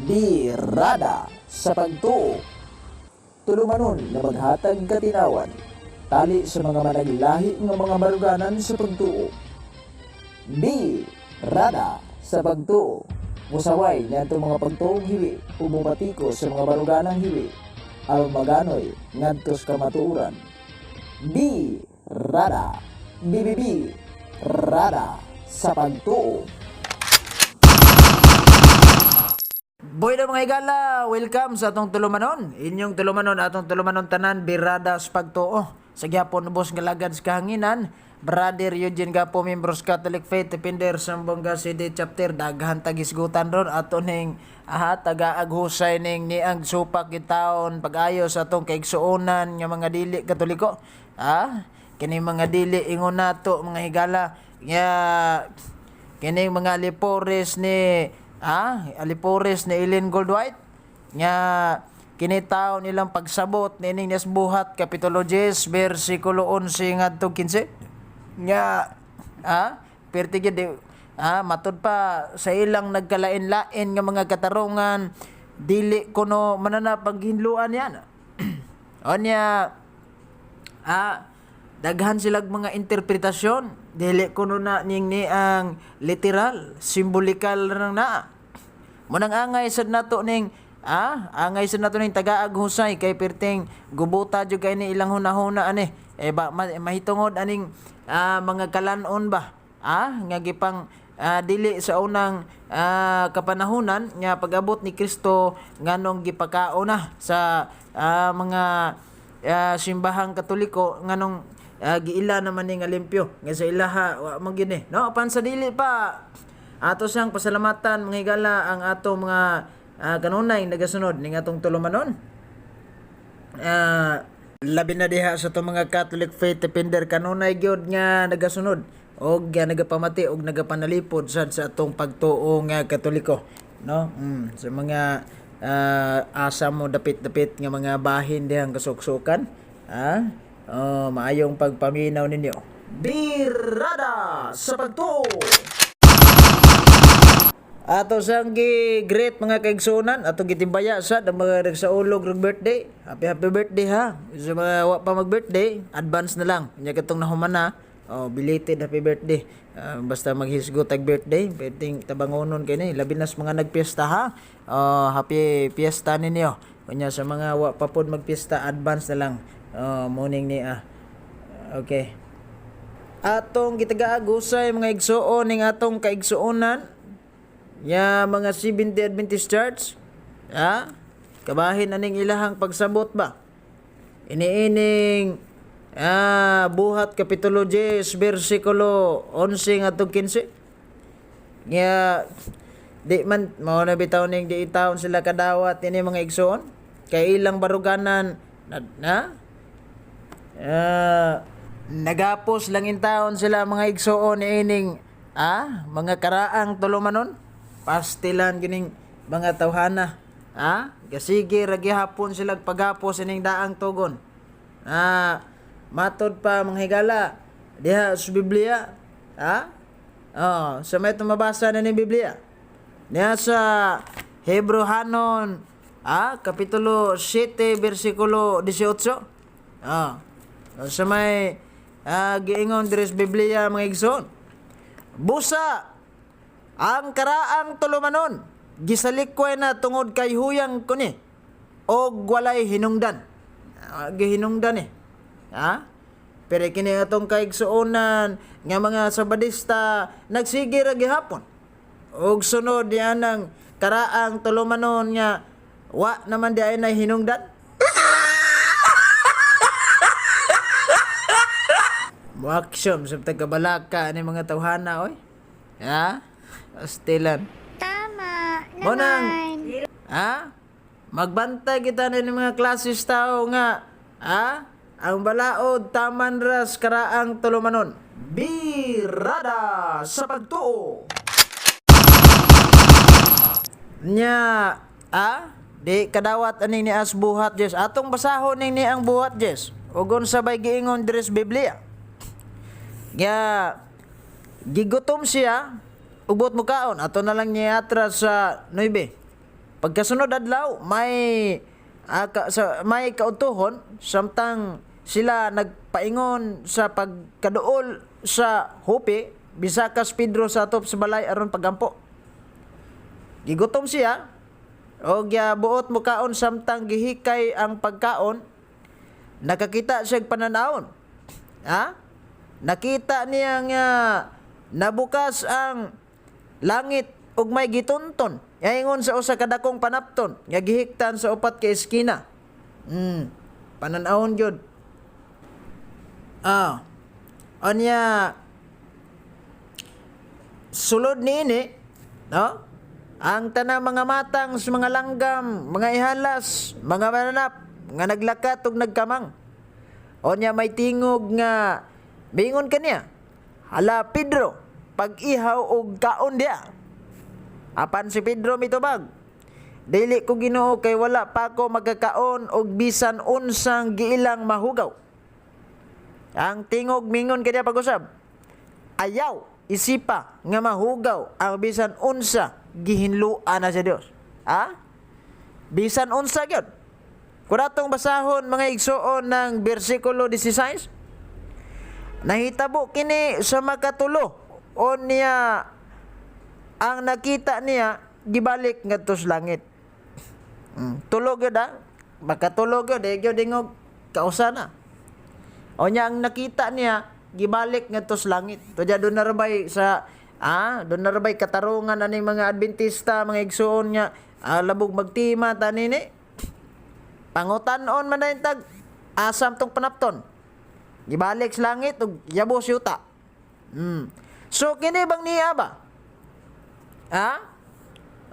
Birada sa pagtuo. Tulumanon nga maghatag katinawan. Tali sa mga managlahi nga mga baruganan sa pagtuo. Birada sa pagtuo. Musaway niadtong mga pagtuong hiwi ug mopatiko sa mga baruganang hiwi aron maganoy ngadto sa kamatuoran. Birada. BBB. Rada sa pagtuo. Boy na mga higala, welcome sa atong tulumanon. Inyong tulumanon, atong tulumanon tanan, birada sa pagtuo. Sa gyapon ubos nga lagad sa kahanginan, Brother Eugene Gapo, membros Catholic Faith, Defender, Sambonga City Chapter, daghan tagisgutan ron ato ning aha, taga-aghusay ning niang supak gitaon pag-ayo sa atong kaigsuonan nga mga dili Katoliko. Ah, kini mga dili ingon nato mga higala nga kining mga alipores ni alipores ni Ellen Goldwhite nga kini taon ilang pagsabot niining nias buhat kapitulo 10 bersikulo 11 ngadto 15 nga perti gyud matud pa sa ilang nagkalain-lain nga mga katarungan dili kuno manana paghinluan yan. Onya daghan silag mga interpretasyon, dili kuno na ning ni ang literal, simbolikal nang naa. Munang angay sad nato ning angay sad nato ning tagaag husay kay perting gubuta jud kay ni ilang hunahuna ani. Eh ba mahitungod aning mga kalanon ba? Nga gipang dili sa unang kapanahunan nga pag-abot ni Kristo nganong gipakaon na sa mga simbahang Katoliko, nganong giila naman ni nga limpyo nga sa ilaha wa man gyud eh no. Apan sa dili pa, ato siyang pasalamatan mga higala ang ato mga kanunay nagasunod ning atong tulumanon, labi na diha sa atong mga Catholic Faith Defender kanunay gyud nga nagasunod og nagapamati og nagapanalipod sad sa atong pagtuo nga Katoliko no, sa mga asa mo dapit-dapit nga mga bahin dihang kasuksukan, oh, maayong pagpaminaw ninyo. Birada sa pagtuo. Ato sang gi-greet mga kaigsuonan, ato gitimbaya sad ang mga nagsaulog og birthday. Happy happy birthday ha. Sa mga wa pa mag-birthday, advance na lang. Nya katong nahuman na, oh, belated happy birthday. Basta maghisgot tag birthday, pwedeng tabangonon kay ni, labi na sa mga nagpiesta ha. Oh, happy fiesta ninyo. Kunya sa mga wa pa pod magpiesta, advance na lang. Oh, morning ni ah. Okay. Atong gitagaag-usay mga igsuon ning atong kaigsuonan ya mga 70 Adventist Church, kabahin aning ilahang pagsabot ba iniining buhat kapitulo 10 bersikulo 11 ngadtong 15 nga di man mao na bitaw ning di taon sila kadawat ini mga igsuon kay ilang baruganan na, na nagapos lang in taon sila mga igsuon niining mga karaang tulumanon, pastilan gining mga tawhana, gasige ra gihapon sila pagapos ining daang tugon. Matod pa mga higala diha sa Biblia, oh, sa may tumabasa na ni Biblia niya sa Hebreohanon kapitulo 7 bersikulo 18. Sa may giingon diri sa Biblia mga igsoon: Busa ang karaang tulumanon gisalikway na tungod kay huyang kuni og walay hinungdan. Gihinungdan eh. Ha? Pero kini atong kaigsuonan nga mga Sabadista nagsige ra gihapon. Og sunod diyan ang karaang tulumanon nga wa naman di ay na hinungdan. Muaksyon sa tagkabalaka ni mga tawhana oy. Ha? Astilan. Tama Bonang. naman. Ha? Magbantay kita ni mga klasis tao nga ha? Ang balaod taman ras karaang tulumanon. Birada sa pagtuo. Nya, di kadawat ani ni as buhat Jess. Atong basahon ning ni ang buhat Jess. Ugon sabay giingon diri sa Biblia. Nga gigutom siya, ubot mo kaon. Ato na lang niya atras sa 9. Pagkasunod adlaw, may sa may kautuhon samtang sila nagpaingon sa pagkaduol sa Joppe, bisakas Pedro sa atop sa balay aron pagampo. Gigutom siya og buot mukaon. Samtang gihikay ang pagkaon, nakakita siya og pananawon. Ha? Nakita niya nga nabukas ang langit ug may gitunton ingon sa usa ka dakong panapton nga gihiktan sa upat ka eskina. Pananawon gyud. Ah. Unya sulod niini, no? Ang tanang mga matang sa mga langgam, mga ihalas, mga mananap nga naglakat ug nagkamang. Onya may tingog nga bingon kaniya, "Hala Pedro, pag-ihaw og kaon diha." Apan si Pedro mitubag, "Dili ko, Ginoo, kay wala pa ko magkakaon og bisan unsang giilang mahugaw." Ang tingog mingon kaniya pag-usab, "Ayaw isipa nga mahugaw ang bisan unsa gihinluan na sa Dios." Ha? Bisan unsa gyud. Kung atong basahon, mga igsuon, ng bersikulo 16, nahitabo kini sa makatulo. O niya ang nakita niya gibalik ngadto sa langit. Tulog gyud ah. Makatulog gyud, eh gyud ingog kausa na. O niya ang nakita niya gibalik ngadto sa langit. Tudya doon na rabay sa doon na rabay katarungan ani mga Adventista, mga igsuon nga labog magtima tanini. Pangutan-on man na tag asam tong panapton. Gibalik sa langit ug yabo sa yuta. So kini bang niya ba? Ha?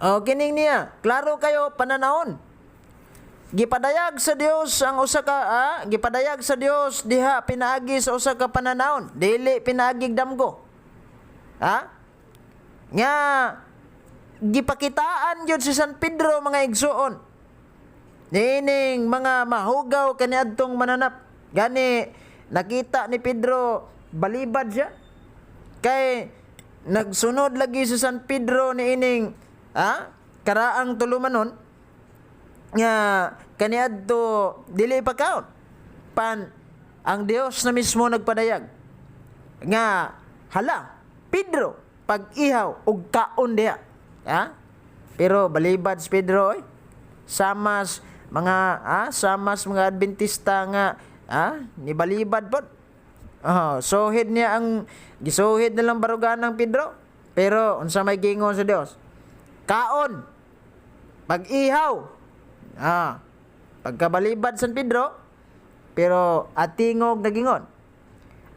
O kining niya, klaro kayo pananahon. Gipadayag sa Dios ang usa ka gipadayag sa Dios diha pinaagi sa usa ka pananahon, dili pinaagig damgo. Ha? Nga gipakitaan gyud si San Pedro, mga igsuon, niining mga mahugaw kaniadtong mananap. Gani nakita ni Pedro, balibad siya. Kay nagsunod lagi si San Pedro niining karaang tulumanon nga kaniadto dili pagkaon. Pan ang Dios na mismo nagpadayag nga, "Hala Pedro, pag-ihaw og kaon diha." Ha? Pero balibad si Pedro oy. Samas mga Adventista nga nibalibad pod. Oh, sohid niya ang gisuhid nilang barugan ng Pedro. Pero unsa may gingon sa Dios? "Kaon. Pag-ihaw." Pagkabalibad San Pedro, pero atingog nagingon,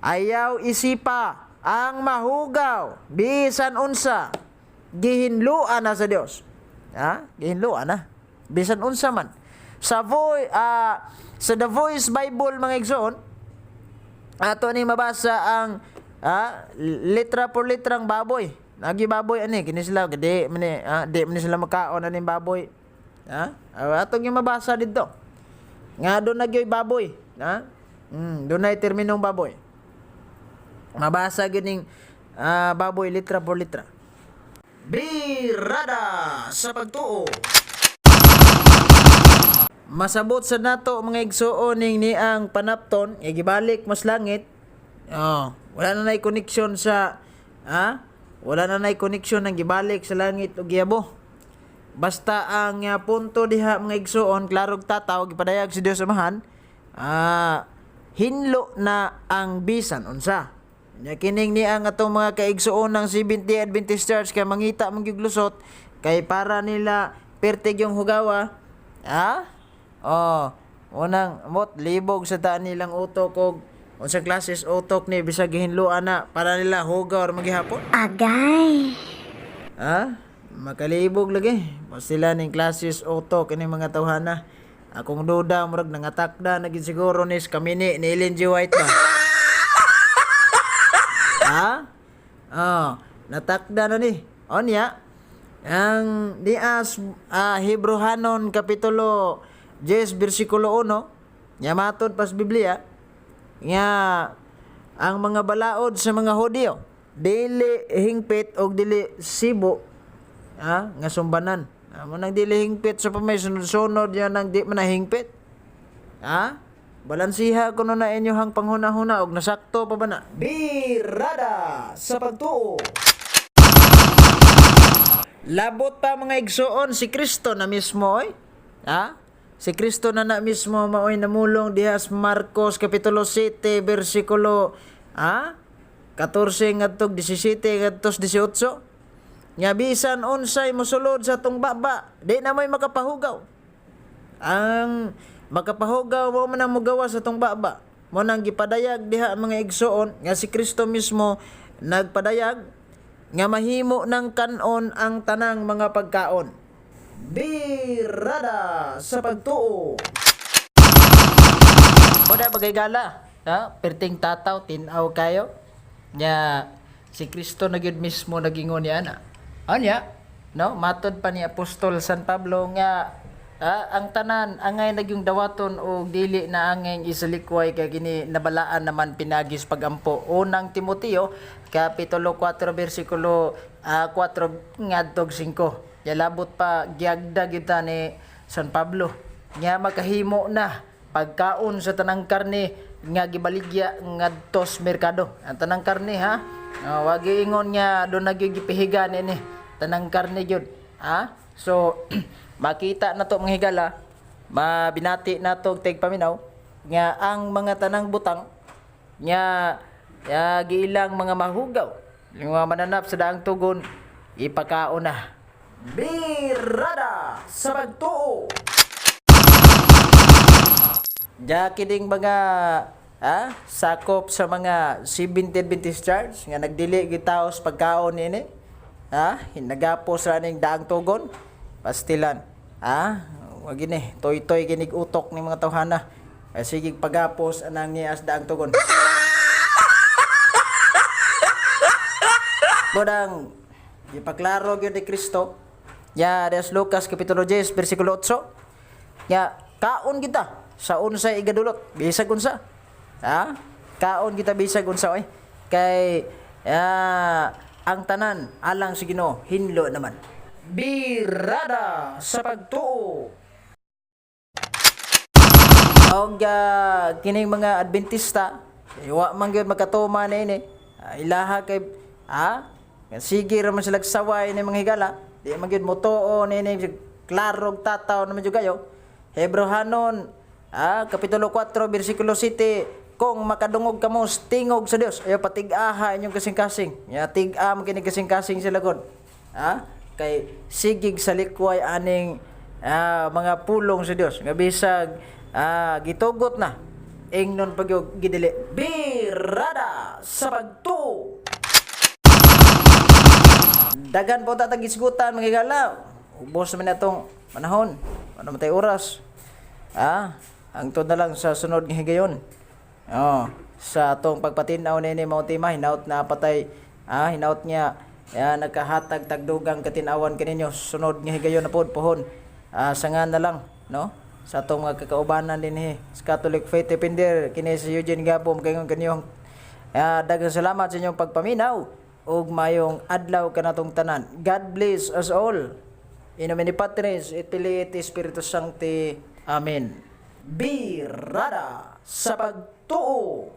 "Ayaw isipa ang mahugaw bisan unsa gihinluan na sa Dios." Ha? Gihinluan na. Bisan unsa man. Sa The Voice Bible, mga igsoon, ato ni mabasa ang litra por litrang baboy. Nagi baboy ani kini sila di man ni di man ni sila makaon ani baboy. Ha? Ato gyud mabasa didto. Nga doon na gyoy baboy, ha? Doon na terminong baboy. Mabasa gyud ning baboy litra por litra. Birada sa pagtuo. Masabot sa nato, mga igsuon, ning niang panapton nga gibalik mas langit. Oh, wala na nay connection sa wala na nay connection ng gibalik sa langit og giyabo. Basta ang punto diha, mga igsuon, klarog tataw gipadayag si Dios Amahan, hinlo na ang bisan unsa. Nya kining ni ang atong mga kaigsuon ng Seventh-day Adventist Church kay mangita man gyud lusot kay para nila pertig yung hugawa. Ha? Oh, unang mot libog sa taan nilang utok og unsa klases utok ni bisag gihinloan na, para nila hugaw or magihapon. Agay. Ha? Makalibog lagi. Sila ning klases utok ini mga tawhana. Akong duda murag nangatakda na gid siguro ni kami ni Ellen G. White ba? Ha? Oh, natakda na ni. Onya, ang dias Hebrohanon kapitulo 10 bersikulo 1 nya matod pas Biblia nga ang mga balaod sa mga Hudiyo dili hingpit og dili sibo nga sumbanan. Amo nang dili hingpit sa pamay, sunod-sunod yan ang di man nahingpit. Ha? Balansiha kuno na inyohang panghuna-huna og nasakto pa ba na? Birada sa pagtuo. Labot pa, mga igsoon, si Kristo na mismo oy. Ha? Si Kristo na na mismo maoy namulong diha sa Marcos kapitulo 7 bersikulo 14 ngadtog 17 ngadtos 18. Nga bisan unsay mosulod sa atong baba, di na mo'y makapahugaw. Ang makapahugaw mao man ang mugawas sa atong baba. Mo nang gipadayag diha, mga igsoon, nga si Kristo mismo nagpadayag nga mahimo ng kanon ang tanang mga pagkaon. Birada sa pagtuo. Boda bagay gala, ha? Perting tataw tin-aw kayo. Nya si Kristo na gyud mismo nagingon niya ana. Anya, no? Matod pa ni Apostol San Pablo nga ang tanan angay nagyung dawaton o dili na angay isalikway kay kini nabalaan naman pinagis pagampo. Unang Timoteo kapitulo 4 bersikulo 4 ngadtog 5. Yalabot pa giagda kita ni San Pablo nga makahimo na pagkaon sa tanang karne nga gibaligya ngadtos merkado. Ang tanang karne, ha. Wag ingon nga do nagigipihigan ini. Tanang karne gyud. Ha? So makita na to, mga higala, mabinati na to og tigpaminaw nga ang mga tanang butang nga ya, giilang mga mahugaw, yung mga mananap sa daang tugon, ipakaon na. Birada sa pagtuo. Diya kining mga sakop sa mga Seventh Adventist Church nga nagdili gitaos pagkaon nini. Ha? Nagapos ra ning daang tugon. Pastilan. Ha? Wag gini, toy-toy kinig utok ni mga tawhana. Ay, sige, pagapos anang nias daang tugon. Bodang ipaklaro gyud ni Kristo. Ya des Lucas kapitulo 10 bersikulo 8. Ya kaon kita sa unsay igadulot bisag unsa. Ha? Kaon kita bisag unsa oy. Kay ang tanan alang sa Ginoo hinlo naman. Birada sa pagtuo. Og kining mga Adventista, eh, wa man gyud makatuma niini. Ilaha kay sige ra man sila saway ni mga higala, di man gyud motuo niini, klarog tataw naman jud kayo. Hebreohanon kapitulo 4 bersikulo 7, kung makadungog kamo sa tingog sa Dios, ayo patig-aha inyong kasing-kasing. Ya tig-a man kini kasing-kasing sila god. Kay sigig sa likway aning mga pulong sa Dios nga bisag gitugot na ingnon pag gidili. Birada sa pagtuo. Dagan po tatag isgutan, mga higala. Ubos naman na itong panahon. Ano matay oras. Hangtod na lang sa sunod nga higayon. Oh, sa atong pagpatinaw nini mao tema hinaut na patay hinaut niya ya, nagkahatag tagdugang katinawan kaninyo sunod nga higayon na pod pohon. Sanga na lang no sa atong mga kakaubanan dinhi sa Catholic Faith Defender. Kini si Eugene Gabo magaingon kaninyong daghang salamat sa inyong pagpaminaw ug mayong adlaw kanatong tanan. God bless us all. In nomine Patris et Filii et Spiritus Sancti. Amen. Birada sa pagtuo.